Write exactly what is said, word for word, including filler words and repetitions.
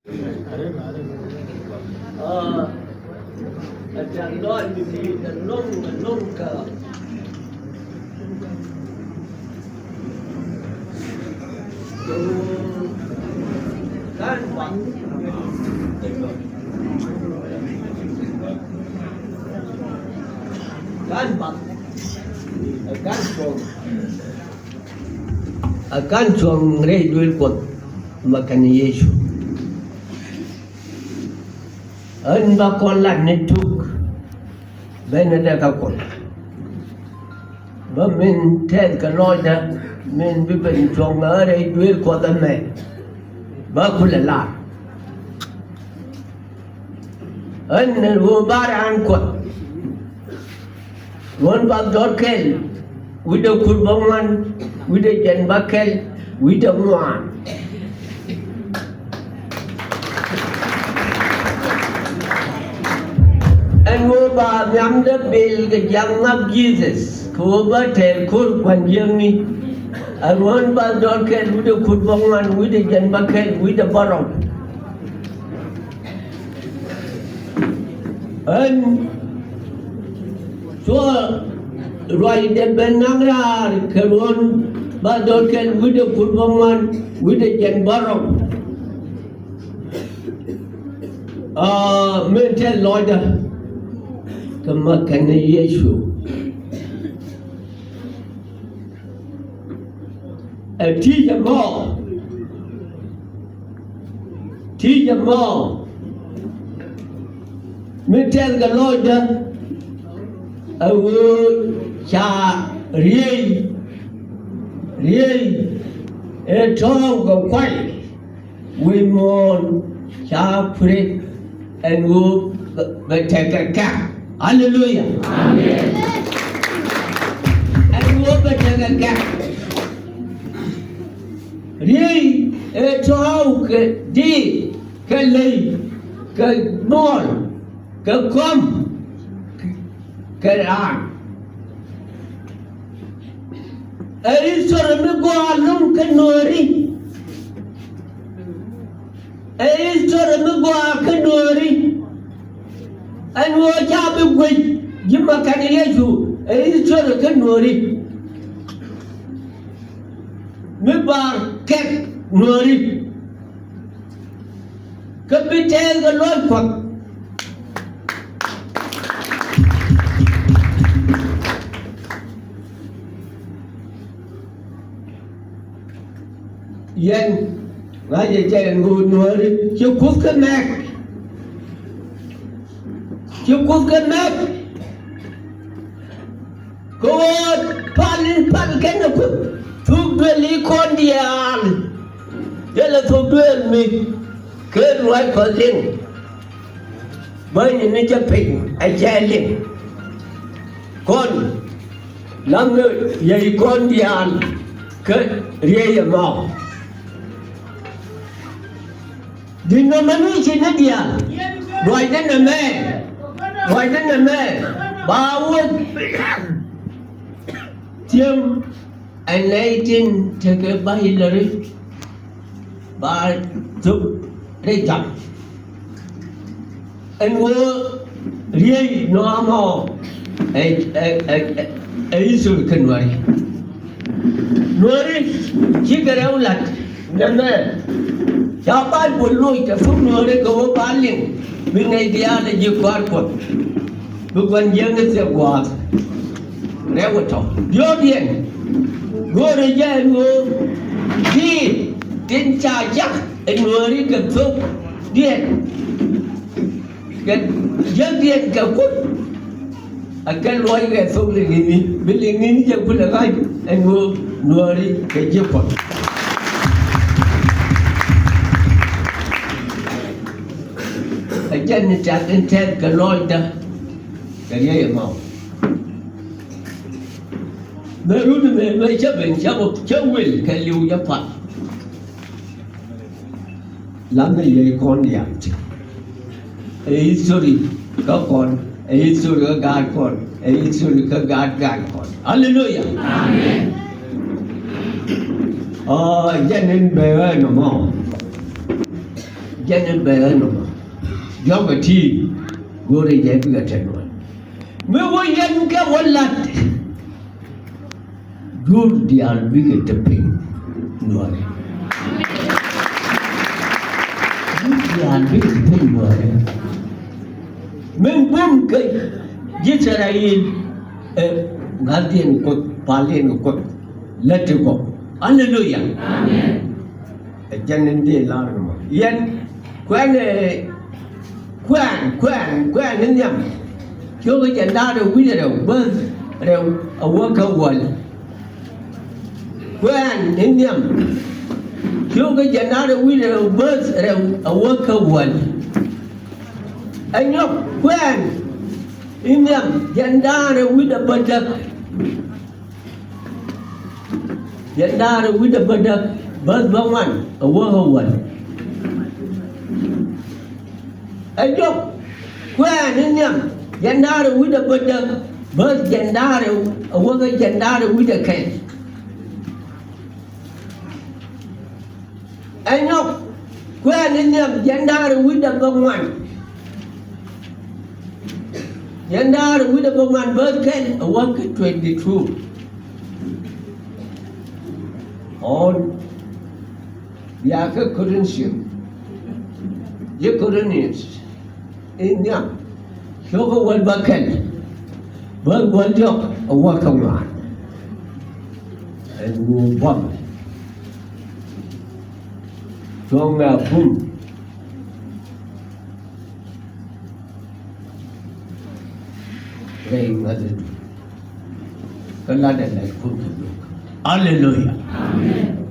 Kan bath, ɛ kan cuɔ̱ŋ, ɛ kan cuɔ̱ŋ rɛy duëël Kuɔth ma kɛnɛ Yecu. Ɣän ba kɔn lat ni tuk ben ni dee kä Kuɔth. Bä min tɛth kɛ lɔcdä min bi ben cuɔ̱ŋ ɣä rɛy duëël Kuɔth ɛmɛ. Bä kulɛ lar. Ɣän ɛ ɣöö ba raan Kuɔth. Ruɔ̱n bath dɔ̱r kɛl wi̱cdɛ kur bäŋuan wi̱cdɛ jiɛn bäkɛl wi̱cdɛ ŋuan. Ɛn ɣöö ba nhiamdä bil kɛ jiaŋ ŋa̱p Jesus kɛ ɣöö bä tɛɛr ko̱r gua̱n jiäkni. Ɛ ruɔ̱n bath dɔ̱r kɛl wi̱cdɛ kur bäŋuan wi̱cdɛ jiɛn bäkɛl wi̱cdɛ bärɔw. Ɣän cuɔ ruacdɛ ben naŋ raar kɛ ruɔ̱n bath dɔ̱r kɛl wi̱cdɛ kur bäŋuan wi̱cdɛ jiɛn bärɔw. Aa, min tɛth lɔcdä kɛ ma kɛnɛ Yecu. Ɛ ti̱i̱ jɛ mɔ. Ti̱i̱ jɛ mɔ. Mi tɛth kɛ lɔcdä ɛ ɣöö ca riey, riey ɛ tɔ̱ɔ̱ŋ kɛ kuay. Wi̱i̱ muɔ̱ɔ̱n ca kui̱ ɛn ɣöö bɛ tekɛ kɛ̈k. Aleluya. Amen. Ɛn ɣöö bɛ tekɛ kɛ̈k. Riey ɛ tɔ̱ɔ̱w kɛ diit kɛ ley kɛ muɔ̱ɔ̱n kɛ kɔm kɛ raan. Ɛ history mi gɔaa ɛlɔ̱ŋ kä Nuääri. Ɛ history mi gɔaa kä Nuääri. Ɛn ɣöö ca bi guic ji̱ ma kɛnɛ Yecu. Ɛ history kä Nuääri. Mi bar kɛk Nuääri. Kä bi tɛɛth kɛ lɔc Kuɔth. Yɛn ŋa̱cɛ jɛ ɛn ɣöö Nuääri ci Kuoth kɛ mɛk. Ci Kuoth kɛ mɛk. Kɛ ɣöö pal in pal kɛn ɛ Kuoth thuk duël i̱ kɔn diaal. Jälɛ thuk duël mi ken ruac Kuɔth liŋ. Bänyni ni jɛ piny a cɛ liŋ. Kɔn lam ni yɛ i̱ kɔn diaal kä riey ɛmɔ. Denomination ni diaal ruacdä nɛmɛ, ruacdä nɛmɛ ba wä thiäm. Ɛn nɛy tin tekɛ ba ilɛ ri ba thop rɛy jam. Ɛn ɣöö riey nɔmɔ mɔ ɛ, ɛ, ɛ, ɛ, ɛ history kä Nuääri. Nuääri cikɛ rɛw la̱t nɛmɛ. Ca Baibol loc kɛ thok Nuääri kɛ ɣöö ba liŋ bi nɛy diaal ɛ ji̱ kɔaar Kuɔth. Bi gua̱n jiäkni thiɛ gua̱a̱th. Rɛw ɛ tɔ̱ diɔ̱ɔ̱kdiɛn go̱o̱rɛ jɛ ɛn ɣöö ti tin ca cak ɛ Nuääri kɛ thokdiɛn kɛ jiäkdiɛn kɛ Kuoth. A kɛ luɔc kɛ thok liŋini bi liŋini jɛ kulɛ ŋa̱c ɛn ɣöö Nuääri kɛ ji̱ Kuɔth. Ɛ jɛn ni tɛ̈th in tɛth kɛ lɔcdä kɛ riey ɛmɔ. Mɛ rut mɛ mɛ cä ben cä bä cä wil kɛ liw jɛ pat. Lam ni yɛ kɔn diaal ti. Ɛ history kä kɔn, ɛ history kä gaat kɔn, ɛ history kä gaat gaat kɔn. Aleluya. Amen. Ɔ, jɛn in bɛ wee nɔmɔ. Jɛn in bɛ ɛn ɔ. Jɔkɛ ti go̱o̱rɛ jɛ bikɛ tɛn wal. Mi wä yɛn kɛ wä lat. Jur diaal bikɛ te piny nuɔrɛ. Jur diaal bikɛ te piny nuɔrɛ. Min bum kɛ Israel, ɛ ŋa̱thdiɛn Kuoth, paldiɛn Kuoth lät ti gɔk. Aleluya. Amen. Ɛ jɛn in dee lar ni mɔ. Yɛn kuɛn, ɛ, kuɛn, kuɛn, kuɛn ni nhiam. Ciökä jiɛn da̱ŋ rɛw wi̱cdɛ rɛw bäth rɛw a wäkä wäl. Kuɛn ni nhiam. Ciökä jiɛn da̱ŋ rɛw wi̱cdɛ rɛw bäth rɛw a wäkä wäl. Ɛ nyɔk kuɛn ni nhiam jiɛn da̱ŋ rɛw wi̱cdɛ bädäk. Jiɛn da̱ŋ rɛw wi̱cdɛ bädäk bäth bäŋuan a wäkä wäl. Ɛ jɔk kuɛn ni nhiam jiɛn da̱ŋ rɛw wi̱cdɛ bädäk bäth jiɛn da̱ŋ rɛw a wäkä jiɛn da̱ŋ rɛw wi̱cdɛ kɛl. Ɛ nyɔk kuɛn ni nhiam jiɛn da̱ŋ rɛw wi̱cdɛ bäŋuan. Jiɛn da̱ŋ rɛw wi̱cdɛ bäŋuan bäth kɛl a wäkä twenty two. Ɔn bia kä Corinthian. Ji̱ Corinthians in nhiam. Ciökä wäl bäkɛl bäth wäl diɔk a wäkä ŋuan. Ɛn ɣöö buɔ̱m cuɔ̱ŋ mɛ a bum. Rɛy ŋäthädu kä latdɛ lɛl Kuoth kɛ jok. Aleluya. Amen.